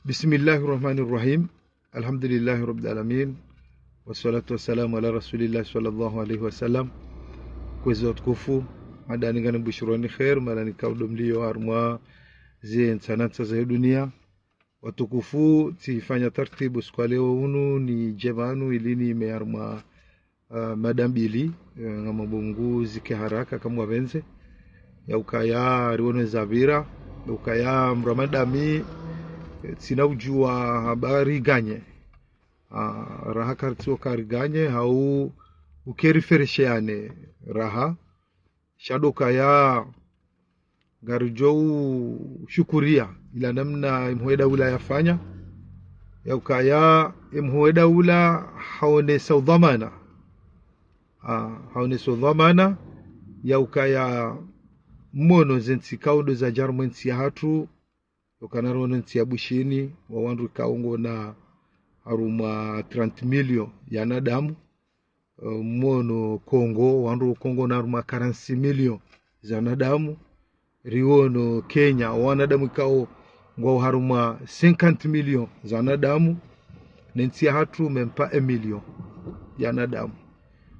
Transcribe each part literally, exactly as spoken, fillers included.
بسم الله الرحمن الرحيم. الحمد لله رب العالمين. والصلاة والسلام على رسول الله صلى الله عليه وسلم. Kwezi watukufu, handani ngani mbushironi kheir, mahala nikao ndo mliyo harumwa ze ntsanantsa za dunia. Watukufu, tsifanya tartibu siku ya leo unu nidje pvanu ili nime harumwa ah, mada mbili, eh, ngam omba Mungu zike haraka kamwe pvendze. Ya ukaya riwono zapvira, ya ukaya mdru wa madami, eh, tsina udjuwa habari ganye. Ah, raha karitsi oka riganye, hau uke riferesheane raha. Sha ndo ukaya ngaridjo ushukuria ila namna emhuu we daula yafanya, ya ukaya emhuu we daula haonesa udhwamana. Ah, haonesa udhwamana, ya ukaya mwono ze ntsi ikao ndo zadja harumwa entsi yahatru, ya ukana riwono entsi ya Bushini, wa wandru ikao ngwona harumwa trente millions ya wanadamu, eh, mwono Kongo, wandru Kongo ngwona harumwa quarante-six millions za wanadamu. Riwono Kenya, wanadamu ikao ngwao harumwa cinquante millions za wanadamu. Ne ntsi yahatru même pas un million ya wanadamu.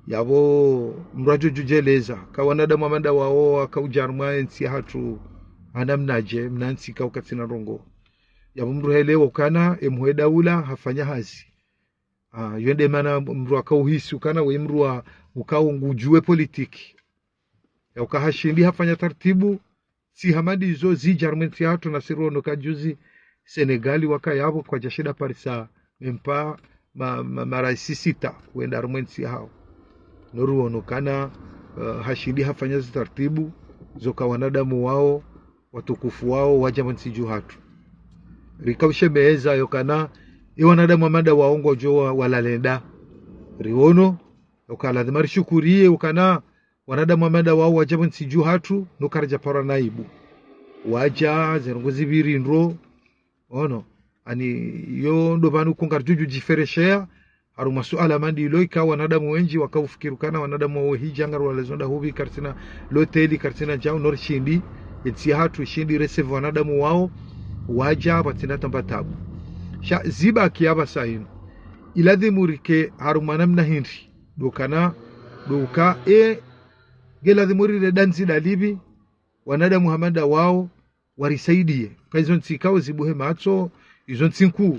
Yapvo mdru adjo djuwa djeleza, ka wanadamu wa mada wao waka udja harumwa entsi yahatru, ha namnadje, mna ntsi ikao katsina ndrongoo. Yapvo mdru helewa ukana emhuu we daula hafanya hazi. Ah, yo nde mana mdru aka uhisi ukana we mdru wa ukao ngudjuwe politiki. Ya uka hashindi hafanya tartibu, tsi hama ndizo zidja harumwa entsi yahatru, nasi riwono ka juzi Senegali waka yapvo kwadja shinda parisa même pas ma, ma, maraisi sita wenda harumwa entsi yahawo. No riwono ukana, eh, hashindi hafanya ze tartibu, zo ka wanadamu wao, watukufu wao, wadja mwa ntsi dju hatru. Rika ushemeza ya ukana, e wanadamu wa mada wao ngwadjo wa, walale nda. Riwono, ya uka lazima rishukurie ukana, wanadamu wa mada wao wadja mwa ntsi dju hatru, no karidja parwa na aibu. Wadja, ze ndrongoo zipviri ndro, ono, ani yo ndo pvanu ko ngaridjo djifereshea, harumwa suala mandilo ikao wanadamu wendji waka ufikiri ukana wanadamu wao hidja ngari walazo nda hupvi karitsina loteli, karitsina djau, no rishindi, entsi yahatru ishindi recevoir wanadamu wao, wadja, pvatsina tamba tabu. Sha zibaki apvasa inu. Ilazimu rike harumwa namna hindri. Ndo ukana, ndo uka, e, nge lazimu rire dandzi dalipvi, wanadamu hama nda wao, warisaidie. Ka izo ntsi ikao zibuhe matso, izo ntsi nkuu.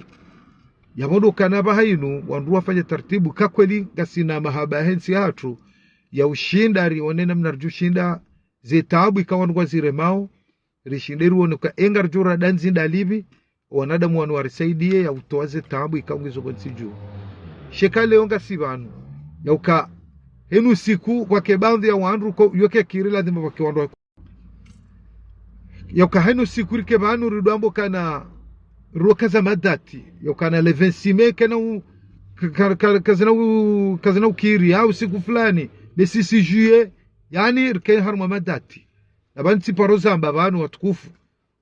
Yapvo ndo ukana pvaha inu, wandru wafanye tartibu, ka kweli ngasina mahaba yahe ntsi yahatru, ya ushinda rione namna ridjo shinda, ze tabu ikao wandru ngwaziremao, rishinde rione uka e ngaridjo ra dandzi dalipvi, wanadamu wanu warisaidie ya utowa ze tabu ikao ngizo pvo ntsi dju. Sha eka leo ngasi pvanu, ya uka henu siku kwake baadhwi ya wandru ko, yo ke kiri lazima kwake wandru wa, ya uka henu siku rike pvanu ridjo amba ukana ro kaza madati, ya ukana le vingt-six mai kena u, ka, ka, ka, kazina u, kazina ukiri, au siku fulani, le six juillet, yaani rike harumwa madati. Na pvanu tsi paro zamba pvanu watukufu.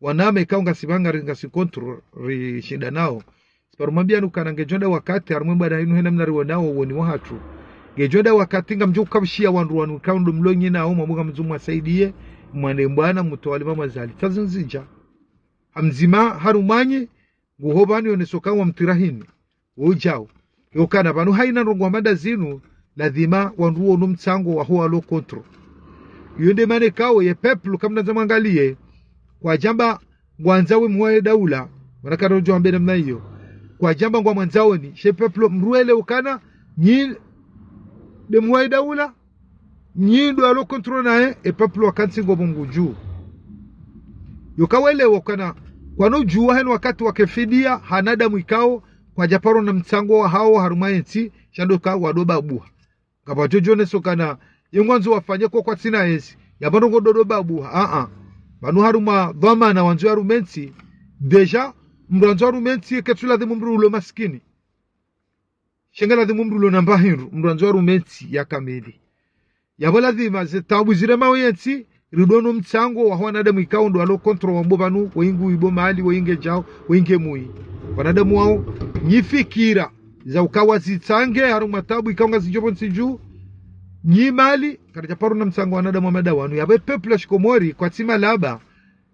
Wanama ikao ngasi pvanu ngari, ngasi contre rishinda nao. Siparo mwambia nukana ngedjo nda wakati, harumwa mbwana inu hena mna riwonao woni wahatru. Ngedjo nda wakati ngamdjo ukabishia wandru wanu ikao ndo mlo nyi nao, mwambuka mdru mwasaidie, mwande mbwana, mtowa lima mwazali. Tsazo nzidja. Hamdzima, harumwa nyi, nguho pvanu yoneso ka wamtirahini. Udjao. Yo ukana pvanu haina ndrongoo hama nda zinu, lazima wandru wono mtsango waho walo contre. Yo nde mana ikao ye peuple kamnadza mwangalie, kwadjamba ngwandzao emhuu we daula, mana karo djo ambe namna iyo. Kwadjamba ngwamwandzaoni, she peuple mdru welewe ukana, nyi nde mhuu we daula, nyi ndo alo contre naye, e peuple wakantsi ngo pvo ngudjuo. Yo ka welewa ukana, kwano djuwa heni wakati wake fidia, wanadamu ikao, kwadja paro na mtsango wahao harumwa entsi, sha ndo ka wado babuha. Ngapvo djo djo neso kana, ye ngwandzo wafanye ko kwatsina entsi, ya pvanu ngo dodo babuha, a-a. Pvanu harumwa dhwamana wandzo ya rume ntsi, déjà, mdru andzo ya rume ntsi, ketsu ladhimu mdru ulo masikini. Sha nge ladhimu mdru ulo na mbahindru, mdru andzo ya rume ntsi ya kamili. Yapvo ladhima ze tabu ziremao yentsi, ridono mtsango wa wanadamu ikao ndo walo contre wambo pvanu, weingu ibo mali, weinge djao, weinge mui. Wanadamu wao, nyi fikira, za uka wazitsange, harumwa tabu ikao ngazidjo pvo ntsi dju, nyi mali, karidja paro na mtsango wanadamu wa mada wanu. Yapvo e peuple ya shikomori, kwatsi malaba,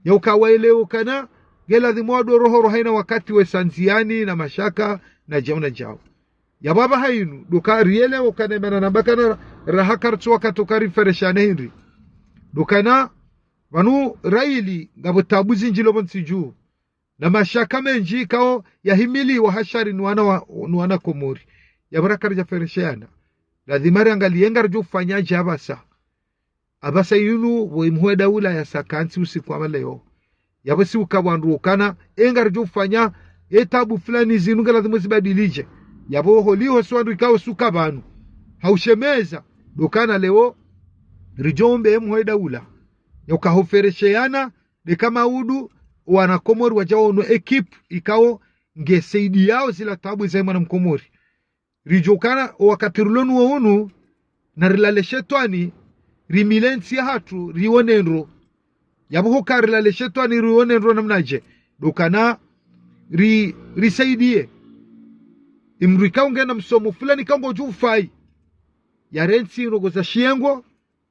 ya uka welewe ukana, Nge ladhimu wandru roho roho hayina wakati wesa ndziani na mashaka na djau na djau. Yapvo apvaha inu, ndo uka rielewa ukana mana namba kana raha karitsu wakati uka rifereshane hindri. Ndo ukana, pvanu raili, ngapvo taabu zindji lo pvo ntsi dju. Na mashaka mendji ikao yahimiliwa hashari ni wana wa, ni wana Komori. Yapvo raka ridja feresheyana. Ladhima riangaliye ngaridjo ufanya dje apvasa. Apvasa inu, pvo imhuu we daula yasa kantsi usiku wa leo. Yapvo si uka wandru ukana, e ngaridjo ufanya, e taabu fulani zinu nge ladhimu zibadilidje. Yapvo holiho si wandru ikao suka pvanu. Ha ushemeza, ndo ukana leo, ridjo ombe e mhuu we daula. Ya uka ho feresheyana, nde kama udu, wana Komori wadja waono ekipu, ikao nge saidiyao zila taabu za mwana Mkomori. Ridjo ukana, o wakati rilo nuwo unu, na rilale shetwani, rimile ntsi yahatru, rione ndro. Yapvo hoka rilale shetwani, rione ndro namnadje. Ndo ukana, ri, risaidiye. Imdru ikao ngena msomo, fulani ikao ngodjo ufayi. Yarentsi ndrongoo za shiyengo,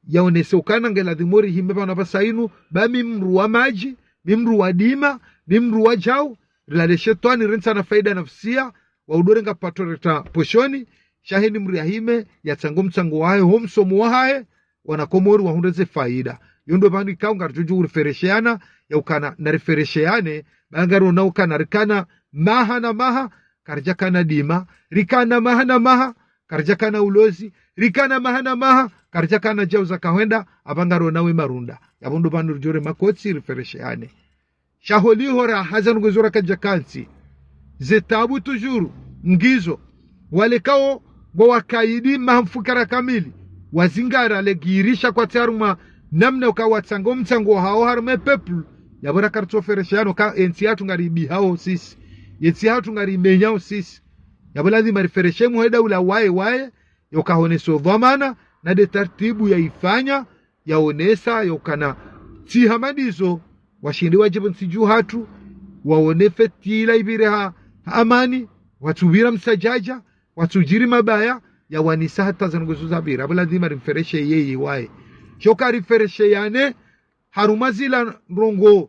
yaonese ukana nge ladhimu rihime pvanu apvasa inu, ba mi mdru wa madji, mi mdru wa dima, mi mdru wa djau, rilale shetwani, rirentsi na faida nafsiya, wa udo renga pato reta poshoni, sha heni mdru yahime, yatsange mtsango wahahe, ho msomo wahahe, wana Komori wahundre ze faida. Yo ndo pvanu ikao ngaridjo dju uriferesheyana, ya ukana na riferesheyane, ba ngarona ukana rikana maha na maha, karidja kana dima, rikana maha na maha, karidja kana ulozi, rikana maha na maha, karidja kana djau za kahwenda, apva ngarona we marunda. Yapvo ndo pvanu ridjo rema kotsi riferesheyane. Sha holiho raha za ndrongoo zo raka dja kantsi. Ze taabu toujours, ngizo. Wale ikao, ngwa wakaidi maha mfukare kamili. Wazingara le giri sha kwatsi harumwa namna uka watsange o mtsango hawo harumwa e peuple. Yapvo raka ritso feresheyana uka e ntsi yahatru ngari ibihao sisi. E ntsi yahatru ngari imenyao sisi. Yapvo ladhima rifereshe mhuu we daula waye waye, yo uka honese o dhwamana, na nde tartibu ya ifanya, yaonesa, ya ukana, tsi hama ndizo, washinde wadje pvo ntsi dju hatru, waone fetila ipvire ha, ha amani, watsupvira msadjadja, watsudjiri mabaya, yawanisa hata za ndrongoo zo zapvira, apvo ladhima rimfereshe yeye waye. Sha uka riferesheyane, harumwa zila ndrongoo,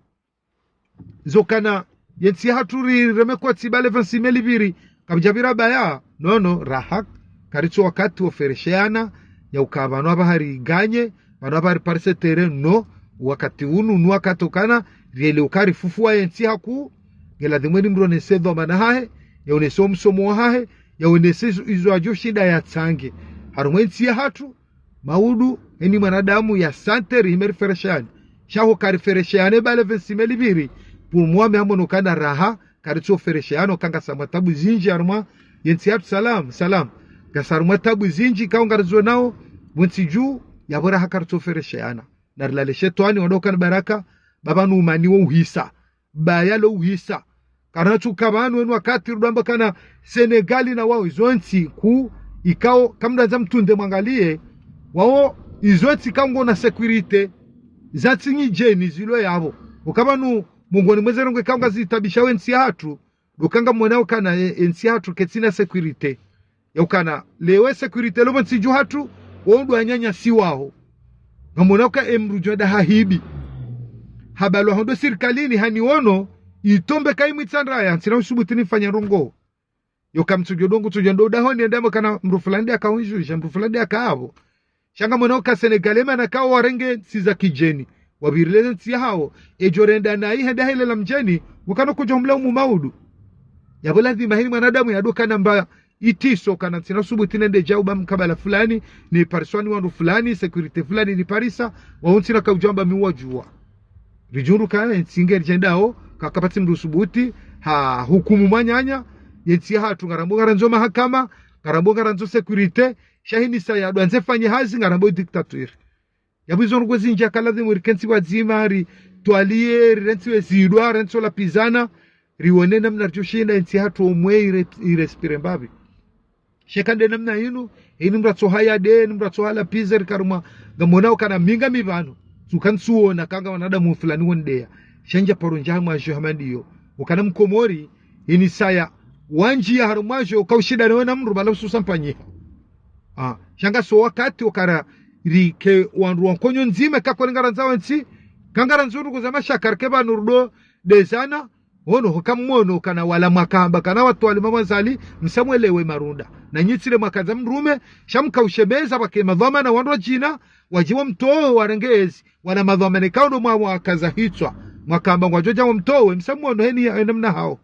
zo ukana, ye ntsi yahatru rireme kotsi ba le vingt-six mai lipviri, kapvadja pvira baya, nono, raha, karitsu wakati wo feresheyana, ya uka pvanu apvaha riganye, pvanu apvaha riparise terrain, no, wakati unu, nu wakati ukana, rielewe uka rifufuwa ye ntsi hakuu, nge ladhimu eni mdru onese dhwamana hahe, yaonese o msomo wahahe, yaonese izo, izo yadjo shinda yatsange. Harumwa e ntsi yahatru, maudu, eni mwanadamu ya santé rihime riferesheyane. Sha hoka riferesheyane ba le vingt-six mai lipviri, pour moi, mi hamono ukana raha, karitso feresheyana, uka ngasi harumwa taabu zindji harumwa ye ntsi yahatru salam, salam. Ngasi harumwa taabu zindji, ikao ngarizo nao, pvo ntsi dju, yapvo raha karitso feresheyana. Na rilale shetwani, wandru ukana baraka, ba pvanu umani wo uhisa. Baya lo uhisa. Kana tsuka pvanu eni wakati rudo amba kana Senegali na wao izo ntsi kuu ikao kamdandza mtunde mwangaliye, wao izo ntsi ikao ngona sécurité, za ntsi nyidjeni zilo yapvo. Uka pvanu mongoni mwa ze ndrongoo ikao ngazitabisha we ntsi yahatru, ndo uka ngamwona ukana e, e ntsi yahatru ketsina sécurité. Ya ukana, leo e sécurité lo pvo ntsi dju hatru, wo ndo wanyanyasiwaho. Ngamwona uka e mdru djo enda hahibi. Habalwa hondro sirikalini haniono, itombe kayi mwitsandraya, ntsina usubuti nifanye ndrongoo. Yo uka mtsudjo dongo, mtsudjo ndo dahoni, enda mwe kana mdru fulani nde aka unjudja, mdru fulani nde aka apvo. Sha ngamwona uka Senegali mana ikao warenge ntsi za kidjeni. Wapvirile ntsi yahawo, edjo renda nayi hende hayilela mdjeni, ukana kudjo mlaumu maudu. Yapvo ladhima heni mwanadamu yado ukana mba itiso kana ntsina usubuti nende djau ba mkabala fulani, nipariswa ni wandru fulani, sécurité fulani niparisa, wao ntsina kaudjo amba mi uwadjua. Ridjundru kana e ntsi nge ridjendao, ka kapvatsi mdru usubuti, ha hukumu mwananya, ye ntsi yahatru ngarambo ngarandzo mahakama, ngarambo ngarandzo sécurité, sha heni saya ndo andze fanye hazi ngarambo dictature. Yapvo izo ndrongoo zindji yaka ladhimu rikentsi pvwadzima, ritwaliye, rirentsi we zidwa, rentsi o lapvizana, rione namna ridjo shinda e ntsi yahatru omwe ire, irespire mbapvi. Sha eka nde namna inu, eni mdru atso haya nde, eni mdru atso hala piza rikarumwa, ngamwona ukana mi ngami pvanu, tsuka ntsuona, kanga wanadamu fulani wondeya. Sha ndja paro ndja harumwa djo hama ndiyo. Ukana mkomori, eni saya, wandjiya harumwa djo, uka ushindane we na mdru, bala ususa mpanyiha. Ah, sha ngasi o wakati ukana rike wandru wa nkonyo ndzima, eka kweli ngarandzo we ntsi, ka ngarandzo ndrongoo za mashaka, rike pvanu rudo, ndezana, Ono hoka mmono kana wala mwakamba kana watwali mama Azali, msamwelewe marunda. Na nyi tsi le mwakaza mdrume, sha mkaushemeza pvwake madhwamana wandru wadjina, wadji wamtowe warenge ezi, wala madhwamana ikao ndo mwa mwakaza hitswa. Mwakamba ngwadjo dja wamtowe, msamwono heni ya namna hawo.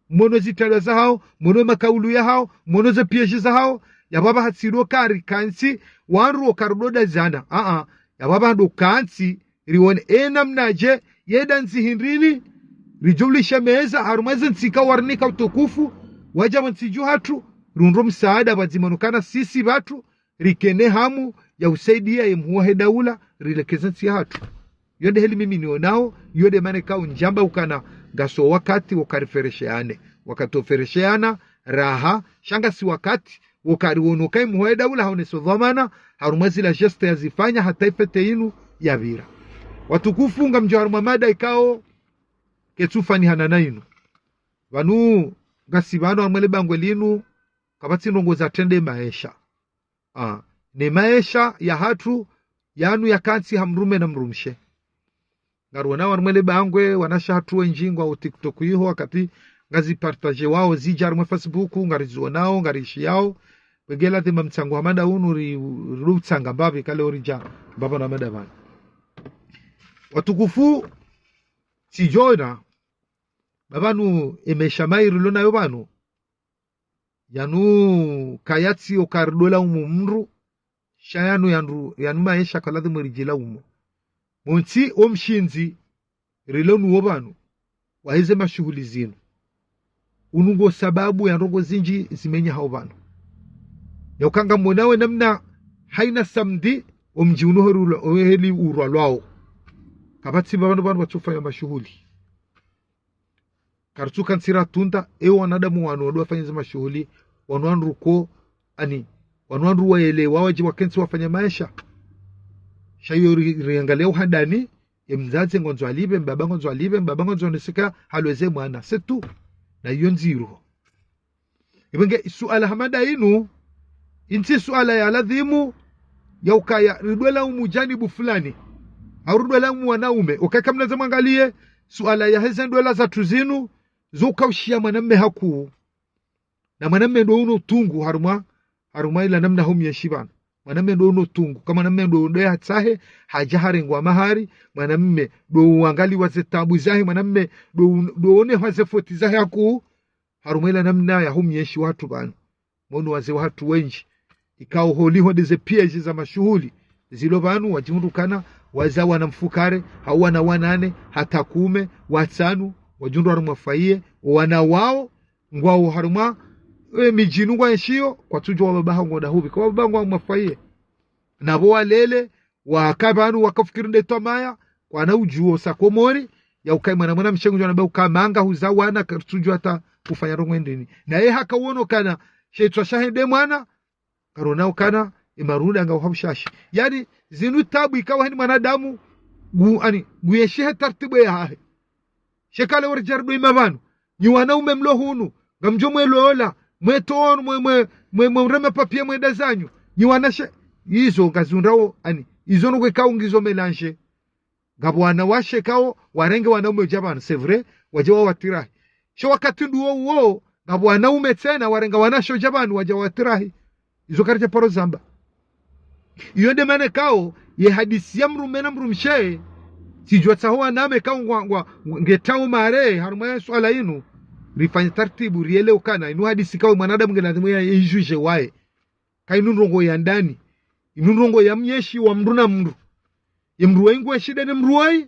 Mwono zitalwa zahawo, mwono makaulu yahawo, mwono ze piège zahawo, ya baba hatsido kari kantsi, wandru wo karudo dazana. Aa, ya baba ndo kantsi, riwone e namna dje, ye dandzi hindrini, ridjo ulishemeza, harumwa ze ntsi ikao warinika utukufu, wadja pvo ntsi dju hatru, rihundro msaada pvwadzima no kana sisi pvatru, rikene hamu ya usaidia ye mhuu wahe daula, rilekeze ntsi yahatru. Yo nde heli mimi nionao, yo nde mana ikao ndjamba ukana ngaso wakati wo kariferesheane. Wakati wo feresheana, raha, sha ngasi wakati, wo kariwono uka ye mhuu wahe daula haoneso dhwamana, harumwa zila geste yazifanya, hata ifete inu yapvira. Watukufu ngamdjo harumwa mada ikao, ketsu fanihana na inu. Pvanu, ngasi pvanu harumwa le bangwe linu, kapvatsi ndrongoo za trende maesha. Ah, ne maesha yahatru, yanu yakantsi ha mdrume na mdrumshe. Ngariwonao harumwa le bangwe, wanashe hatru wendji ngwao TikTok iho, wakati ngazi partage wao zidja harumwa Facebook, ngarizionao, ngarishiyao. Pvwengela thema mtsango wa mada unu ri, ri utsanga mbapvi kale oridja, mbapvi na mada pvanu. Watukufu, tsidjona, pvapvanu e maesha mayi rilo nayo pvanu, yanu kayatsi yo karido laumu mndru, sha yanu yandru, yanu maesha ka ladhimu ridjilaumu. Pvontsi o mshindzi rilo nuwo pvanu, waheze mashuhuli zinu. Unu ngo sababu ya ndrongoo zindji zimenyahao pvanu. Ya uka ngamwonao e namna haina samedi, o mdji unu hori ulwa, heli urwalwao. Kapvatsi pvapvanu pvanu pvatsufanya mashuhuli. Karitsuka ntsi ratunda, e wanadamu wanu wandru wafanya ze mashuhuli, wanu wandru ko, ani, wanu wandru waelewa wadji wakentsi wafanya maesha. Sha iyo ri, riangalia uhandani, e mdzadze ngwandzo alipve, mbaba ngwandzo alipve, mbaba ngwandzo oneseka halweze mwana, c'est tout. Na iyo ndziro. Ipvenge suala ha mada inu, intsi suala ya ladhimu, ya ukaya, rido laumu janibu fulani. Au rido laumu wanaume. Ukaya kamna za mwangalie, suala yaheze ndola zatru zinu, zo ukaushiya mwanamme hakuu. Na mwanamme ndo uno utungu harumwa, harumwa ila namna ho myeshi pvanu. Mwanamme ndo uno utungu. Ka mwanamme ndo uno yatsahe, hadja harengwa mahari, mwanamme ndo uangaliwa ze tabu zahe, mwanamme ndo un-, ndo onehwa ze foti zahe hakuu, harumwa ila namna ya ho myeshi wahatru pvanu. Mwono wazee wahatru wendji, ikao holiho nde ze piège za mashuhuli, zilo pvanu wadjihundru ukana, waza wana mfukare, hau wana wanane, hata kume, watsanu, wadjihundru harumwa foyer, wana wao, ngwao harumwa, e, midjini ngwaenshiyo, kwatsudjuwa wababa hao ngwao ndahupvi, ka wababa ngwao harumwa foyer. Na pvo walele, waka pvanu wakafikiri nde twamaya, kwana udjuo sa Komori, ya ukaya mwana mwanamshe ngudjo namba uka manga huza wana karitsudjuwa hata ufanya ndrongoo ndrini. Na ye haka uono ukana, she itswa shahe nde mwana, karona ukana, e marunda nga uha ushashi. Yaani, zinu tabu ikao heni mwanadamu, ngu, ani, nguenshi he tartibu yahahe. Sheka leo ridja rido ima pvanu. Nyi wanaume mlo hunu, ngamdjo mwelola, mwetono, mwe, mwe, mwe, mwe urema papier mwenda zanyu. Nyi wanashe, izo ngazundrao, ani, izo nokwe ikao ngizo mélange. Ngapvo wanawashe ikao, warenge wanaume udja pvanu, c'est vrai, wadja wawatirahi. Sha wakati ndo uwo uwo, ngapvo wanaume tsena, warenga wanashe udja pvanu, wadja wawatirahi. Izo karidja paro zamba. Iyo nde mana ikao, ye hadisi ya mdrume na mdrumshe, tsidjuwa tsaho waname ikao ngwa, ngwa, ngwa, ngetao mare, harumwa ye suala inu, rifanye tartibu, rielewe ukana, inu hadisi ikao mwanadamu nge ladhimu ya, ya ijuge waye. Ka inu ndrongoo ya ndani, inu ndrongoo ya myeshi wa mndru na mndru. Ye mndru woyi nguenshi nde ne mndru woyi,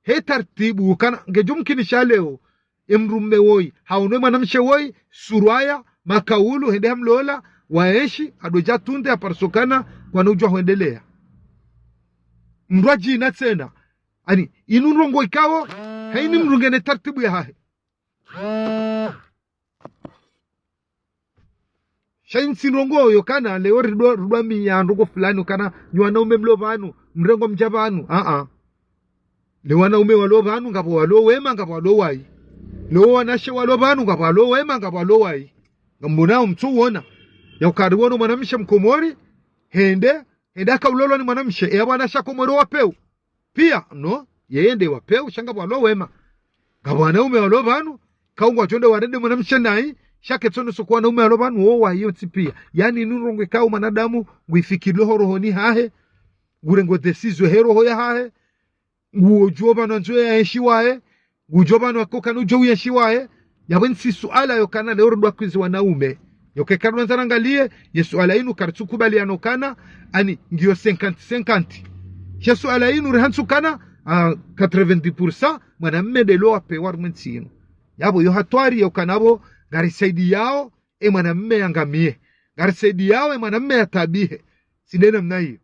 he tartibu, ukana, ngedjo mkinisha leo, e mdrume woyi, haono e mwanamshe woyi, surwaya, makaulu, hende hamlola, waenshi, hadodja tunde, haparisokana, kwana udjuwa hwendelea. Mndru adjina tsena. Ani, inu ndrongoo ikao, haini mndru ngena tartibu yahahe. Sha intsi ndrongoo yo ukana, leo rido, rido miya ndrongoo fulani ukana, nyi wanaume mlo pvanu, mrengo mdja pvanu, aa. Leo wanaume walo pvanu, ngapvo walo wema, ngapvo walo wayi. Leo wanashe walo pvanu, ngapvo walo wema, ngapvo walo wayi. Ngamwonao mtsuona. Ya ukari wono mwanamshe mkomori, hende, hende hakaulolwa ni mwanamshe, e apvo wanashe Komori wa peu. Pia, no, yeye nde wa peu, sha ngapvo walo wema. Ngapvo wanaume walo pvanu, kaungwadjo nde warende mwanamshe nayi, sha ketsi ono soko wanaume walo pvanu, wo wayo ntsi piya. Yaani inu ndrongoo ikao mwanadamu, nguifikiri ho rohoni hahe, ngurengo décision he roho yahahe, ngudjuo pvanu andzo yaenshi waye, ngudjuo pvanu akokana udjo uenshi waye, yapvo ntsi suala yokana leo rudwa kwizi wanaume. Yoke karwanza rangaliye, ye suala inu karitsukubaliana okana, ani ngiyo cinquante cinquante. She suala inu rihantsi ukana, ah, quatre-vingt-dix pour cent, mwanamme ndelo wapewa harumwa entsi inu. Yapvo yo hatwari yokana pvo, ngarisaidiyao, e mwanamme yangamiye. Ngarisaidiyao, e mwanamme yatabihe. Tsi nde namna iyo.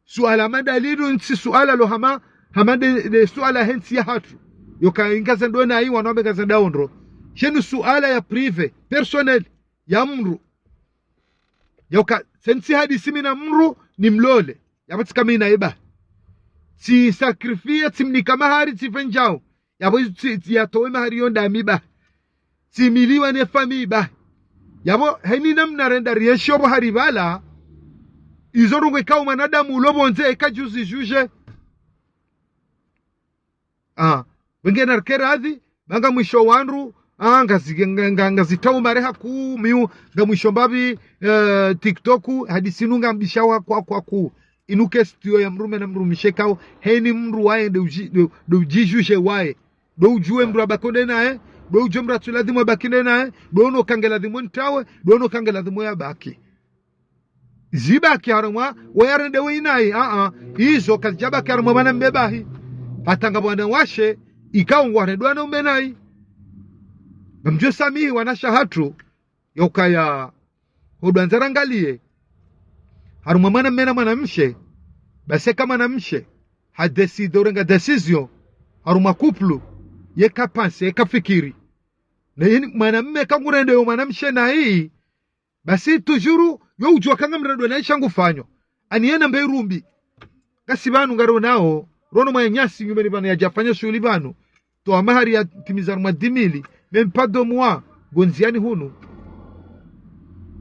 Suala madalinu ntsi suala lo hama, hama nde, nde suala he ntsi yahatru. Yoka ingaza ndo nayi wanaume ngaza ndao ndro. She inu suala ya privé, personnel, ya mdru. Yoka, se ntsi hadisi mi na mdru nimlole. Yapvo tsika mi naye ba. Tsi sacrifice, tsimnika mahari, tsifanye ndjau. Yapvo tsi, tsi yatowe mahari yo ndami ba. Tsimiliwa ne famille ba. Yapvo, heni namna renda rienshi opvo hari pvala. Izo ndrongoo ikao mwanadamu ulo pvondze eka djuzi juge. Ah, wenge narike radhi, ba nga mwisho wandru, ah, ngazi, nga, nga, ngazitao mareha kuu, miu, nga mwisho mbapvi, eh, TikTok, hadisi inu ngambishao kwa, kwa kuu. Inu question ya mdrume na mdrumshe ikao, heni mdru waye nde udji, nde, nde udji juge waye. Ndo udjuwe mdru abaki nde naye, ndo udjuwe mdru atsu ladhimu abaki nde naye, ndo ono kange ladhimu ntawe, ndo ono kange ladhimu yabaki. Zibaki harumwa, wo yarende we inayi, ah, ah. Izo kazidjabaki harumwa mwanamme bahi. Hata ngapvo wanawashe, ikao ngwarendwa wanaume nayi. Ngamdjo samihi wanashe hatru, yokaya, hodwanza rangaliye, harumwa mwanamme na mwanamshe, basi eka mwanamshe, hadécide urenga décision, harumwa couple, yeka pense, yeka fikiri. Na yeni mwanamme kangurende yo mwanamshe nayi, basi toujours, yo udjuwa kanga mrendo nayi sha ngufanyo. Ani yena mbe irumbi. Ngasi pvanu ngaro nao, rono mwananyasi nyumeni pvanu yadjafanya shuhuli pvanu. Towa mahari yatimiza harumwa dix mille, même pas deux mois, ngondziani hunu.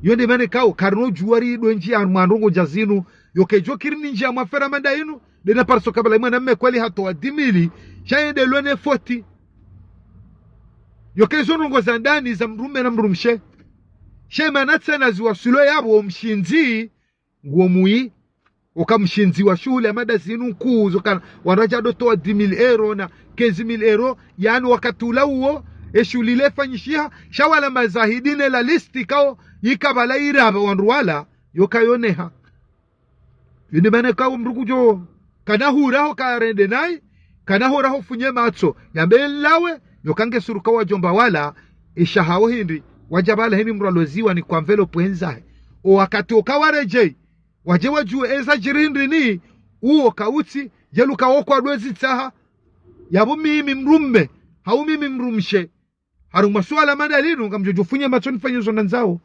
Yo nde mana ikao, karino djuwa ridwe ndjiya harumwa ndrongoo dja zinu, yoke djo kiri ni ndjiya mwa fera manda inu, nde na parso kabla mwanamme kweli hatowa dix mille, sha yende lwene foti. Yoke zo ndrongoo za ndani za mdrume na mdrumshe. She mana tsena ziwaswilo yapvo mshindzi, nguo mwi, oka mshindzi wa shuhuli ya mada zinu nkuu, zoka wandru wadja ndo towa dix mille euros na quinze mille euros, yaani wakati ula uwo, e shuhuli ile ifanyishiha, sha wala mazahidi ne la liste ikao, yika pvala irapva wandru wala, yoka yoneha. Yo nde mana ikao mdru kudjo, kana hura ho karende nayi, kana hura ho funye matso, yambe lawe, yoka nge suruka wadjomba wala, isha hawo hindri, wadja pvala heni mdru aloziwa ni kwa enveloppe hendzahe. O wakati oka waredjei, wadje wadjuwe eza djiri hindri ni, uwo kautsi, djeluka wo kwa dwezi tsaha, yapvo mimi mdrume, hau mimi mdrumshe. Harumwa suala mada linu, ngamdjo djo funye matso nifanye zo nandzao.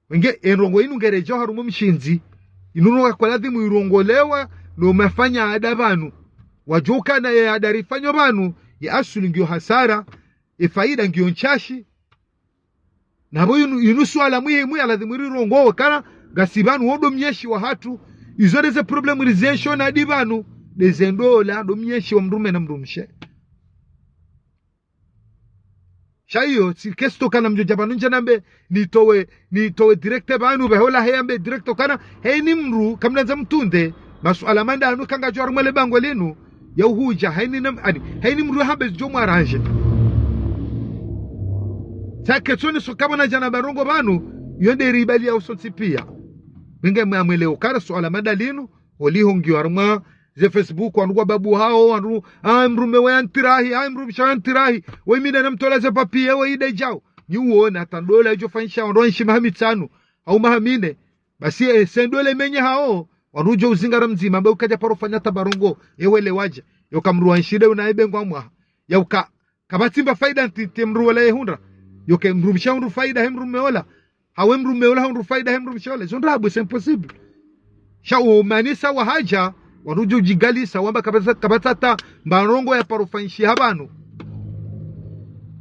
Wenge, e ndrongoo inu ngeredjao harumwa mshindzi. Inu ndrongoo kwa ladhimu irongolewa, no mafanya ada pvanu. Wadjuwa ukana ye ada rifanyo pvanu, ye asuli ngiyo hasara, e faida ngiyo ntsashi. Na pvo inu, inu suala muhimu ya ladhimu rirongowe kana, ngasi pvanu wo ndo mnyeshi wahatru, izo nde ze problème rizienshio na ndi pvanu, nde ze ndola, ndo mnyeshi wa mdrume na mdrumshe. Sha iyo, tsi question kana mdjo dja pvanu ndje nambe, nitowe, nitowe direct pvanu, pvahe ola he yambe direct kana, heni mdru, kamnandza mtunde, masuala manda anu kangayadjo harumwa le bangwe linu, ya uhudja, heni nam-, ani, heni mdru hambe djo mwaranje. Tsa question so kapvana djana ba ndrongoo pvanu, yo nde ribali ya usontsi piya. Wenge mwe amwelewe ukana suala manda linu, holiho ngiyo harumwa ze Facebook, wandru wa babu hawo, wandru, ah, mdrume we yantirahi, ah, mdrumshe we yantirahi, we mi nde namtola ze papier, we inde djau. Nyi uwona, hata ndola idjo fanyisha, wandru waenshi maha mitsanu, hau maha mine. Basi, eh, se ndola imenye hawo, wandru udjo uzingara mdzima, mbe ukadja paro fanya hata ba ndrongoo, ewe le wadje, yoka mdru waenshi nde una ebe ngwa mwaha. Ya uka, kapvatsi mba faida ntiti mdru wola yehundra. Yoke mdrumshe hundru faida he mdrume ola. Hawe mdrume ola hundru faida he mdrumshe ola. Zo ndrabo, c'est impossible. Sha umanisa wahadja, wandru udjo djigalisa, wamba kapvatsa, kapvatsa hata mba ndrongoo ya paro fanyishiha pvanu.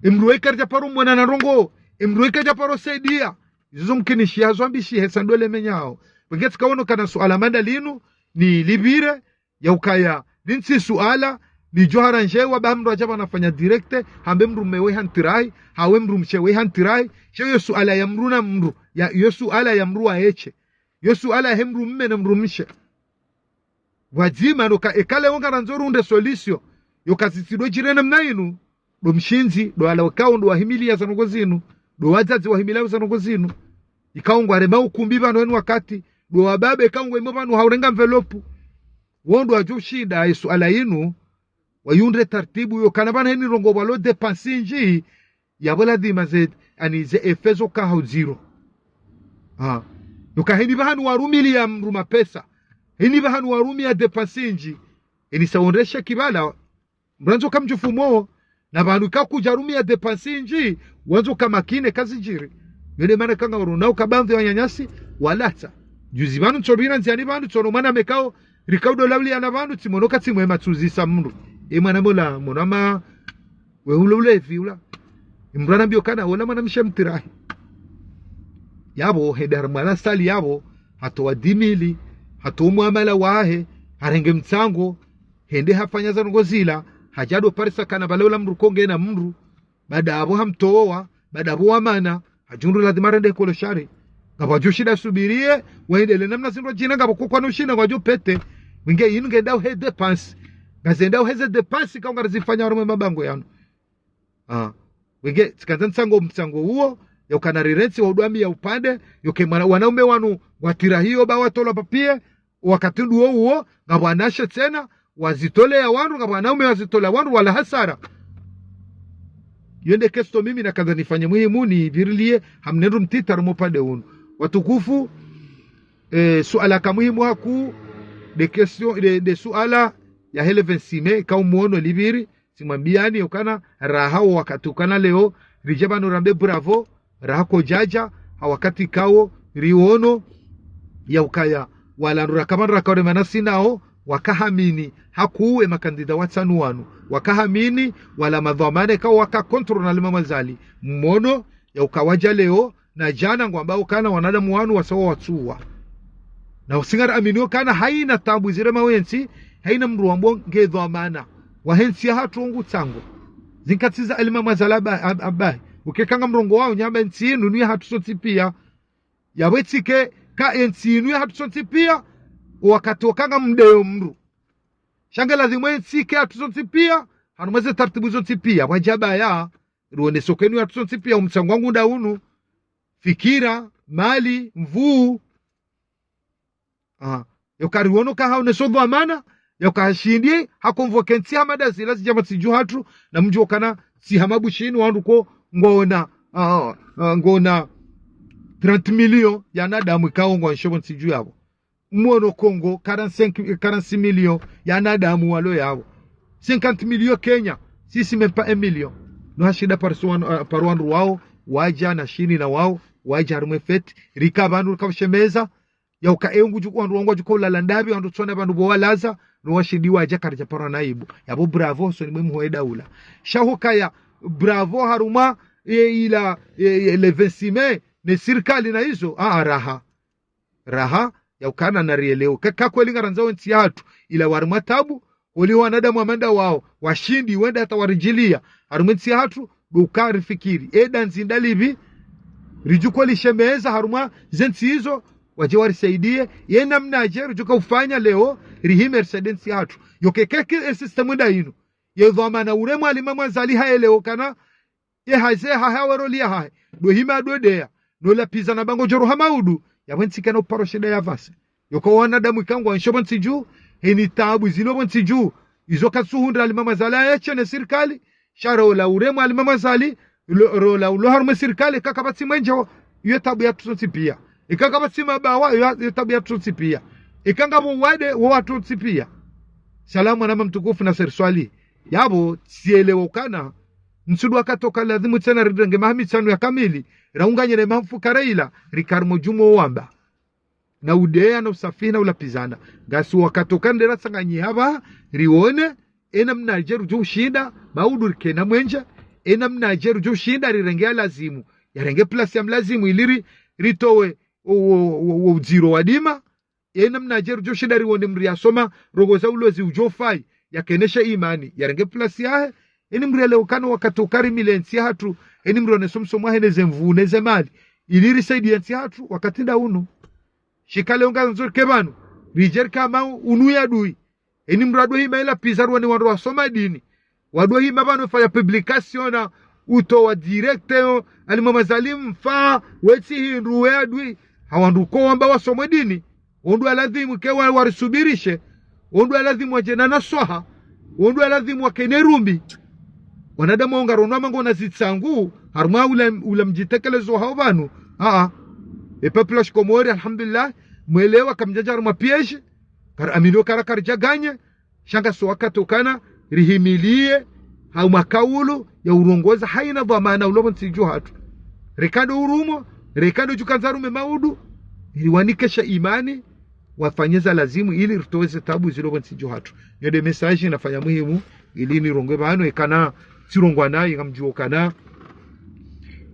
E mdru we kadja paro mwona na ndrongoo, e mdru we kadja paro saidia. Izo zo mkinishiha zo ambishihe sa ndola imenye hawo. Wenge tsika wono kana suala manda linu, ni lipvire, ya ukaya, lintsi suala, Lidjo harandjewa ba mndru adja pvanu afanya direct, hambe mndru mme we hantsirai, hawe mndru mshe we hantsirai. Sha iyo suala ya mndru na mndru, ya, iyo suala ya mndru wa eshe. Iyo suala ya he mndru mme na mndru mshe. Pvwadzima no ka, eka leo ngarandzo runde solution, yo ka zitsi ndo djiri namna inu, ndo mshindzi, ndo wala wakao, ndo wahimiliya za ndrongoo zinu, ndo wadzadze wahimiliya za ndrongoo zinu. Ikao ngwarema ukumbi pvanu enu wakati, ndo wababe ikao ngwemo pvanu haurenga enveloppe. Wo ndo wadjo ushinda ye suala inu, wayundre taratibu yo kana pvanu heni ndrongoo pvwalo dépense nyindji, yapvo lazima ze, ani ze effet zo ka hau zéro. Ha. Nuka heni pvahanu warumiliya mndru mapesa. Heni pvahanu warumia dépense nyindji. Heni sa ondreshe kibala, mndru andzo ka mdjufumo, na pvanu ka kudja rumia dépense nyindji, wandzo ka makini ka zidjiri. Yo nde mana ka ngaronao ka baadhwi ya wananyasi, walatsa. Juzi pvanu ntso pvira ndziani pvanu, ntsono mwana mekao, rikao ndo lauliana pvanu, tsimono ka tsimwema tsuzisa mndru. E mwana mola, mwana ma, we ule ulevi ula. Mndru anambio kana, ola mwana mshe mtsirahi. Yapvo, hende harumwa la salle yapvo, hatowa dix mille, hatowa muamala wahe, harenge mtsango, hende hafanya za ndrongoo zila, hadja ndo parisa kana pvale ola mndru konge na mndru, baada yapvo hamtowa, baada yapvo wamana, hadjundru lazima rende kolo shari. Ngapvo adjo shinda subiriye, waendele namna zindru djina ngapvo kukwa no shinda ngwadjo pete, winge inu ngenda uhe dépense. Ngazenda uheze dépense ikao ngarizifanya harumwa mabangwe yanu. Ah. Winge, tsikandza ntsango mtsango uwo, yo kana rirentsi wa udwami ya upande, yo ke mwana, wanaume wanu, watsirahiyo ba watolwa papier, wakati nduwo uwo, ngapvo wanawashe tsena, wazitolea wandru, ngapvo wanaume wazitolea wandru, wala hasara. Yo nde kesto mimi nakandza nifanye muhimu nipvirilie, hamnendru mtiti harumwa upande unu. Watukufu, eh, suala ka muhimu hakuu, nde question, nde, nde suala ya hele vingt-six mai, ka umono lipviri, tsimwambiani, ukana, raha wo wakati ukana leo, ridja pvanu rambe bravo, raha kodjadja, ha wakati ikao, riono, ya ukaya, wala ndru raka pvanu raka ore mana sinao, wakahamini, hakuu e makandida watsanu wanu, wakahamini, wala madhwamana ikao waka contre na le Imam Azali, mmono, ya ukawadja leo, na djana ngwambao kana wanadamu wanu wasawa watsuwa. Na usinga raamini ukana haina tabu zirema wentsi, haina mndru wambao nge dhwamana. Wahe ntsi yahatru ngutsango. Zinkatsi za le Imam Azali aba-, ab-, abahi. Uke kanga mrongoo wao nyamba entsi inu ni yahatru sontsi pia. Yapvo itsike ka entsi inu yahatru sontsi pia, wakati wakanga mdeyo mndru. Sha nge lazimu entsi ke yahatru sontsi pia, harumwa ze taratibu zontsi pia. Pvwadjabaya, ruone sokenu yahatru sontsi pia, umtsango wangu nda unu. Fikira, mali, nvuu. Ah, yo kariwono ka haoneso dhwamana, yo kahashindi, hakonvoke ntsi hama nda zila zidja pvo ntsi dju hatru, na mdjuwe ukana ntsi hama Bushini wandru ko ngwaona, ah, ah, ngwaona trente millions ya wanadamu ikao ngwaenshio pvo ntsi dju yapvo. Mwono Kongo, quarante-cinq, quarante-six millions ya wanadamu walo yapvo. Cinquante millions Kenya, si, si même pas un million. No hashinda paro wandru, ah, paro wandru wao, wadja na shini na wao, wadja harumwa e fête, rika pvanu rika ushemeza, ya uka e ngudjo wandru wangu wadjo ulala ndapvi, wandru tsona pvanu pvo walaza, no washindi wadja karidja parwa na aibu. Yapvo bravo, so ni mwe mhuu we daula. Sha hukaya, bravo harumwa, e, ila, e, e, le vingt-six mai, ne sirikali na izo, ah, raha. Raha, ya ukana na rielewe. Ka, ka kweli ngarandzao entsi yahatru, ila warimwa tabu, oli wanadamu hama nda wao, washindi, wende hata waridjilia, harumwa entsi yahatru, ndo uka rifikiri. E dandzi nda lipvi, ridjo uka lishemeza harumwa ze ntsi izo, wadje warisaidie, ye namnadje ridjo uka ufanya leo, rihime risaidie entsi yahatru. Yo ke, ke, ke, e système nda inu. Ye dhwamana uremwa le Imam Azali haelewe ukana, ye haze hahe wa roli yahahe. Ndo hima ndo deya. No lapvizana ba ngodjo roha maudu, yapvo entsi kayina uparo shinda yavase. Yo ka wanadamu ikao ngwaenshio pvo ntsi dju, heni tabu zilo pvo ntsi dju. Izo katsuhundra le Imam Azali yeshe ne sirikali, sha rola uremwa le Imam Azali, lo-, rola ulo harumwa e sirikali, eka kapvatsi mwenje wo, yo tabu yahatru sontsi pia. Eka kapvatsi mabawa, yo, yo tabu yahatru sontsi pia. Eka ngapvo wade, wo wahatru sontsi pia. Salamu mwanama mtukufu Nasser Swalihi. Yapvo, tsielewa ukana, ntsu ndo wakati uka lazimu tsena rirenge maha mitsanu ya kamili, raunganye ne maha mfukare ila, rike harumwa djumwa wamba. Na udeya na usafihi na ulapvizana. Ngasi wakati uka nde ratsanganyiha pva, rione, e namnadje ridjo ushinda, maudu rike na mwenje, e namnadje ridjo ushinda rirenge ya lazimu, yarenge place ya mlazimu ili ri, ritowe, o, o, o, o udziro wa dima, e namnadje ridjo ushinda rione mndru yasoma, ndrongoo za ulozi udjo ufai, yakenesha imani, yarenge plasi yahe, eni mrele ukana wakati ukari mile ntsi yahatru, eni mrone somsomo wahe neze mvu, neze mali, ili risaidi ya ntsi yahatru, wakati nda unu. Shikale unga nzuri ke pvanu, ridjeri kama unu ya dui. Eni mradu hima ila piza ruwani wandru wasoma dini. Wadu hima pvanu fanya publication na utowa direct yo, alima mazalimu fa, wetsi hindru we adui. Hawandru ko wamba wasoma dini. Wondru aladhimu ke wa-, warisubirishe. Wondru aladhimu wadje na naswaha. Wondru aladhimu wakene rumbi. Wanadamu wonga rono ama ngona zitsangu, harumwa ula, ula mdjitekelezo hao pvanu. Aa. E peuple wa shikomori, alhamdulillah, mwelewa kamdjadja harumwa piège, kar amilio kara karidja ganye, sha ngasi wakati ukana, rihimilie, hau makaulu, ya urongoza, haina dhwamana ulo pvo ntsi dju hatru. Reka ndo urumo, reka ndo djukandza rume maudu, ili wanikesha imani, wafanye za lazimu, ili ritowe ze tabu zilo pvo ntsi dju hatru. Yo nde message nafanya muhimu, ili nirongowe pvanu, ekana, tsirongwa nayi, ngamdjuo kana,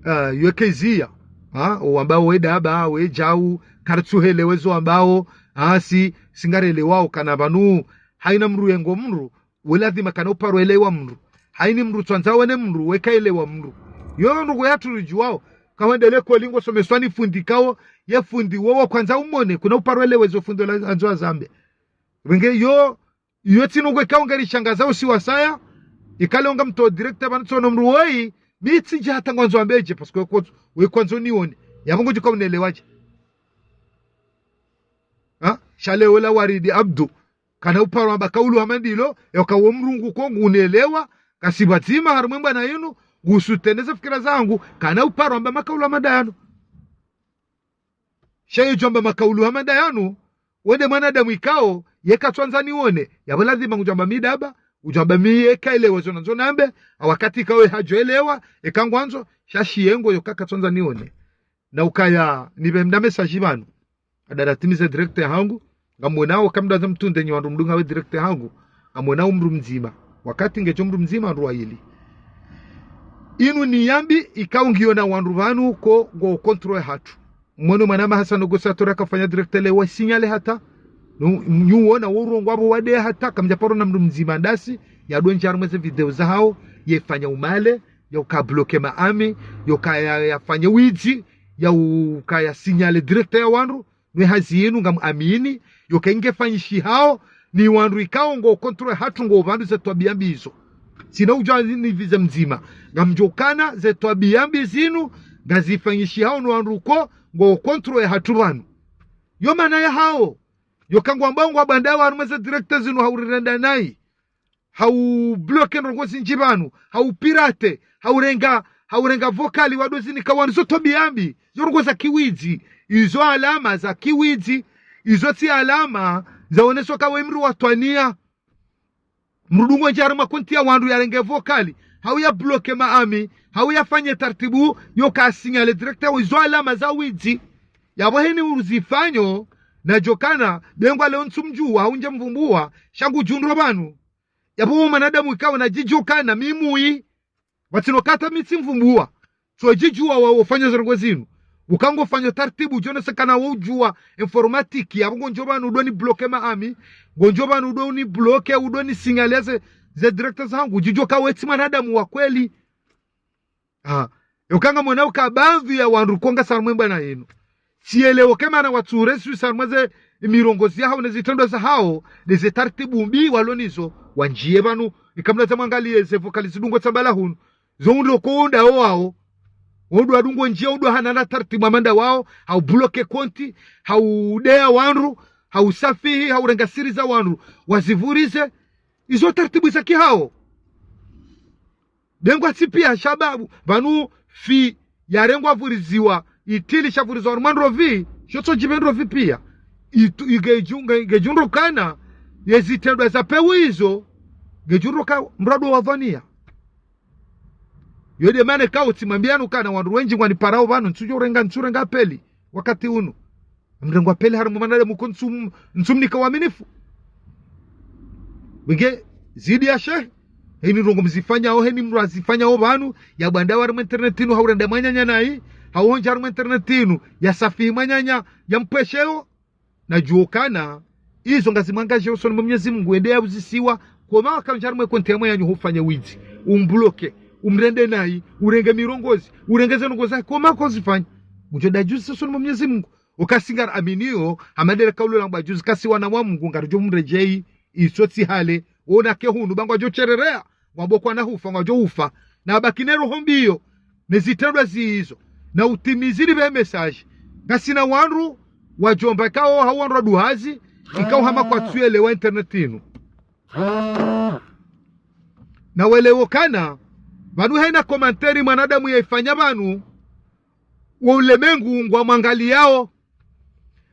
ah, yo keziya, ha, owambao we daba, we djau, karitsuhelewe zo wambao, ha, si, singarelewao kana pvanu, haina mdru yengo mdru, we lazima kana uparo elewa mdru. Haini mdru tsandza wene mdru, weka elewa mdru. Yo ndrongoo yatru ridjuwao, kawendele ko lingo someswa ni fundi kao, ye fundi wowo kwandza umone, kuna uparo elewe zo fundi la andzo azambe. Wenge yo, yo tsinu kwe kao ngari shangaza usi wasaya, ikale onga mto directeur pvanu tsono mdru woyi, mi tsidja hata ngwandzo ambedje, parce que ko, we kwandzo nione. Yapvo ngodjuka unelewaje. Ha? Sha leo la Waridi Abdu. Kana uparo amba kaulu hama ndilo, yoka wo mdru ngu ko ngunelewa, kasi pvadzima harumwa embwana yinu, ngusuteneze fikira zangu, kana uparo amba makaulu hama ndayanu. Sha ye djwamba makaulu hama ndayanu, wende mwanadamu ikao, yeka tsandza nione, yapvo lazima ngudjwamba mi daba, udjwamba mi yeka elewa zo nandzo nambe, awakati ikao ye hadjo elewa, eka ngwandzo, sha shiyengo yoka katsandza nione. Na ukaya, nipve mda message pvanu. Adara timize directeur hangu, ngamwonao kamdru aza mtunde nyi wandru mdunga we directeur hangu, ngamwonao mdru mdzima. Wakati ngedjo mdru mdzima wandru wayili. Inu ni yambi ikao ngiyo na wandru pvanu ko ngo contrôle hatru. Mwono mwana ma Hassan Ogosa tora kafanya directeur le wa signale hata. Nu-, nyuona wo urongoa pvo wade hata, kamdja paro na mdru mdzima ndasi, yadondja harumwa ze video zahao, yefanya umale, yauka bloquer maami, yauka ya, yafanye widzi, yauka ya signale directeur ya wandru, nwe hazi yinu ngamuamini, yauka ingefanyishihao, ni wandru ikao ngo contrôle hatru ngo pvandu ze twabiya mbi izo. Tsina udja ni vize mdzima, ngamdjo kana ze twabiya mbi zinu, ngazifanyishihao no wandru ko, ngo contrôle hatru pvanu. Yo mana yahao, yauka ngwambao ngwabandao harumwa ze directeur zinu haurirenda nayi. Hau bloquer ndrongoo zindji pvanu, hau pirater, haurenga, haurenga vocal wado zinika wandru zo twabiya mbi, zo ndrongoo za kiwidzi, izo alama za kiwidzi, izo tsi alama zaoneso ka we mdru wa twaniya. Mdru dungo ndja harumwa konti ya wandru yarenge vocal, hau ya bloquer maami, hau yafanye tartibu, yauka signale directeur, izo alama za widzi. Yapvo heni uzifanyo, nadjo kana, bengwa leo ntsumdjuwa, hau ndja mvumbuwa, sha ngudjo ndro pvanu. Yapvo wo mwanadamu ikao nadjidjuwa kana mi mwi. Watsino kata mi tsimvumbuwa. So djidjuwa wa ufanya ze ndrongoo zinu. Uka ngo fanyo tartibu, djonese kana wo udjuwa informatique, yapvo ngondjo pvanu udo ni bloquer maami, ngondjo pvanu udo ni bloquer, udo ni signale ze, ze directeur zahangu, djidjuwa ka we tsi mwanadamu wa kweli. Ah, yauka ngamwonao uka baadhwi ya wandru ko ngasi harumwa embwana yinu. Tsielewo ke mana watsureswi harumwa ze mirongozi yahao ne zitrendwa zahao, ne ze tartibu mbi walo nizo, wandjiye pvanu, ikamna za mwangaliye ze vocal zidungo tsambala hunu. Zo undro ko unda o wao. Ondo wadungo ndjiya, ondo hanana tartibu hama nda wao, hau bloquer konti, hau deya wandru, hau safihi, haurenga siri za wandru, wazivurize, izo tartibu za kihao. Bengwa tsi piya shababu, pvanu fi yarengwa vuriziwa, itili sha vuriziwa harumwa ndrovi, sho tso djipve ndrovi piya. Itu, igedjunga, igedjundro kana, ye zitrendwa za pewu izo, gedjundro ka mradu wa dhwaniya. Yo nde mana kao tsimwambiyanu kana wandru wendji ngwaniparao pvanu, ntsudjo renga, ntsurenga appel, wakati unu. Mrengo wa pvili harumwa mwanadamu ko ntsum-, ntsumnika uaminifu. Wenge, zidi ya shehe. Heni ndrongoo mzifanyao, heni mdru azifanyao pvanu, ya bwanda harumwa internet inu, haurenda mwananya nayi, hauhondja harumwa internet inu, ya safihi mwananya, ya mpwesheo, nadjuo kana, izo ngazimwangadjeo usoni mwa Mwenyezi Mungu, ende ya uzisiwa, Koma wakamdja harumwa ye konti ya mwananyaho ufanye widzi, umbloke, umrende nayi, urenge mirongozi, urenge ze ndrongo zahe, koma kozifanya. Ngudjo dayuzi usoni mwa Mwenyezi Mungu. Uka si ngari aminio, hama ndele kaulo la ngwa djuzi, kasi wana wa Mungu, ngaridjo mredjeyi, iso tsi hale, wona ke hunu, ba ngwadjo sherehea, ngwambo kwana hufa, ngwadjo hufa. Na wabaki ne roho mbiyo, ne zitrendwa zizo, na utimizi li be message. Ngasina wandru, wadjomba ikao, hau wandru wa duhazi, ikao hama kwatsu yelewa internet inu. Na welewe ukana, pvanu haina commentaire mwanadamu yaifanya pvanu, wo ulemengu ngwamwangaliyao.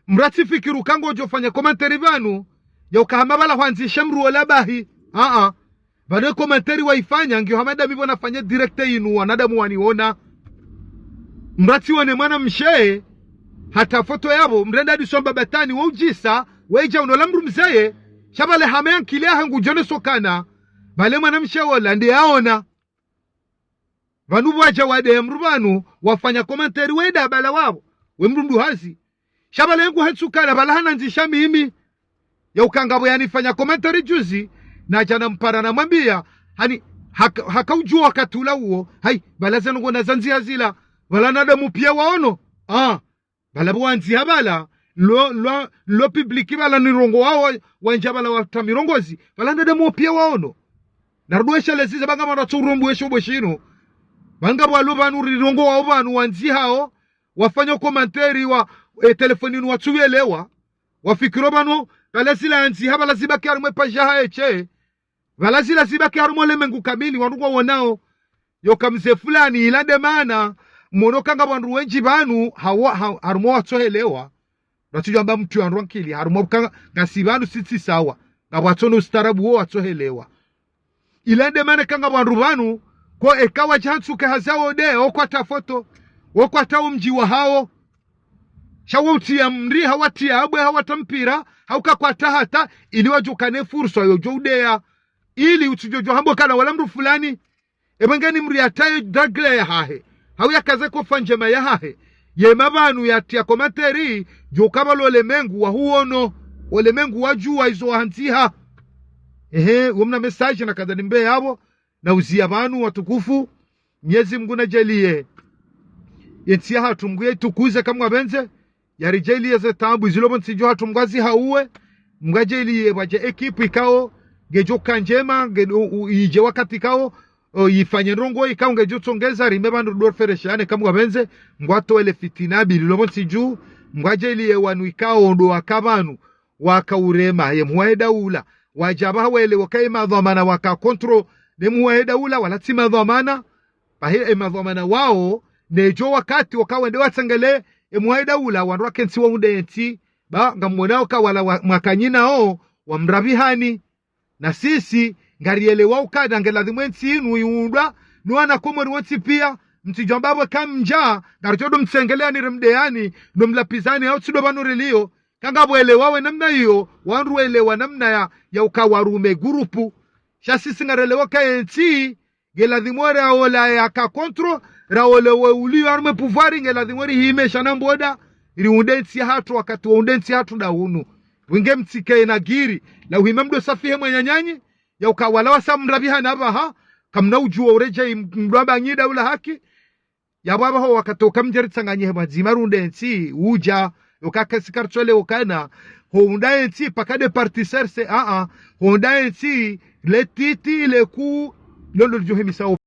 Mdru atsifikiri uka ngodjo fanya commentaire pvanu, ya uka hama pvala hwandzisha mdru wola bahi. Aa. Pvanu ye commentaire waifanya, ngiyo hama ndami pvo nafanya direct inu, wanadamu waniona. Mdru atsione mwanamshe, hata foto yapvo, mdru enda disomba batani, wo udjisa, wedja unola mdru mzeye, sha pvale hama ye nkili yahe ngudjo onesao ukana, pvale mwanamshe wola, nde yaona. Pvanu pvwadja wade ya mdru pvanu, wafanya commentaire wenda pvala wapvo, we mdru mduhazi. Sha pvale nguhetsu ukana, pvala hanandzisha mimi. Ya uka ngapvo yanifanya commentaire juzi, nadja nampara namwambiya, hani, haka, haka udjuwa wakati ula uwo, hayi, pvala ze ndrongo nazandziha zila, pvala wanadamu piya waono. Ah, pvala pvo wandziha pvala, lo, lo, lo public pvala ni ndrongo wawo, wandja pvala watra mirongozi, pvala wanadamu piya waono. Narudwe shale ziza ba ngapvo watso urombo wesho bwe shinu. Ba ngapvo walo pvanu ri ndrongo wawo pvanu wandzihao, wafanya commentaire wa, e, telefoni inu watsu yelewa. Wafikiri pvanu, pvala zila yandziha, pvala zibaki harumwa ye page yahahe she. Pvala zila zibaki harumwa ulemengu kamili, wandru ngwawonao. Yo ka mze fulani, ila nde mana, mwono uka ngapvo wandru wendji pvanu, hawa, ha, harumwa watsohelewa. Ratsudjwamba mdru ya ndrwa nkili, harumwa uka ngasi pvanu si tsi sawa. Ngapvo watsono ustaarabu wo watsohelewa. Ila nde mana uka ngapvo wandru pvanu, ko eka wadja hantsuke hazi yawo nde, wo kwatra foto, wo kwatra wo mdji wahawo. Sha wo utriya mri, hau watriya habwe, hau watra mpira, hau ka kwatra hata, ili wadjo ukane fursa yodjo udeya. Ili utsudjo djo hamba ukana wala mdru fulani, epvo ngeni mri yataye dagle yahahe, hau yakaze kofa ndjema yahahe. Yema pvanu yatriya commentaire, djo uka pvalo ulemengu wahuono, ulemengu wadjuwa izo wahandziha. Ehe, wo mna message nakandza nimbe yapvo, na uziya pvanu watukufu, Mwenyezi Mungu nadjaliye ye ntsi yahatru Mungu yaitukuze kamwe apvendze, yaridjaliye ze taabu zilo pvo ntsi dju hatru Mungu azihauwe, Mungu adjaliye pvwadje ekipu ikao, ngedjo ka ndjema, nge, u, u, idje wakati ikao, o, yifanye ndrongo ikao ngedjo tsongeza rime pvandru ndo fereshane kamwe apvendze, Mungu atowe le fitina pvi lilo pvo ntsi dju, Mungu adjaliye wanu ikao ndo waka pvanu, waka urema, ye mhuu wahe daula, wadja pvaha welewa uka ye madhwamana waka contre, ne mhuu wahe daula, wala tsi madhwamana, pvahe ye madhwamana wawo, ne djo wakati waka wende watsengelee, ye mhuu wahe daula, wandru wakentsi waunde yentsi, ba, ngamwonao uka wala wa, mwakanyina wo, wamrapvihani. Na sisi, ngariyelewao ukana nge ladhimu yentsi inu yiundwa, no wana Komori wontsi piya, mtsidjo amba pvo kamdja, ngaridjo ndo mtsengeleyani rimdeyani, no mlapvizani, hau tsi ndo pvanu riliyo, ka ngapvo elewao ye namna iyo, wandru welewa namna ya, ya uka warume gurupu. Sha sisi ngarelewao uka yentsi, nge ladhimu raola yaka contre, raola we uliyo harumwa ye pouvoir, nge ladhimu rihime shana mboda, riunde yentsi yahatru wakati waunde yentsi yahatru nda unu. Winge mtsike na giri, la uhime mdo safihe mwananyanyi, ya uka wala wasa mrapvihana pvaha, kamna udjuwa uredjeyi mdo amba nyi daula haki, yapvo apvaho wakati uka mdje ritsanganyihe pvwadzima runde yentsi, udja, uka kesi karitsole ukana, ho unda yentsi, paka nde parti serse, a, a, ho unda yentsi, le titi, le ku, lo ndo lidjo himisa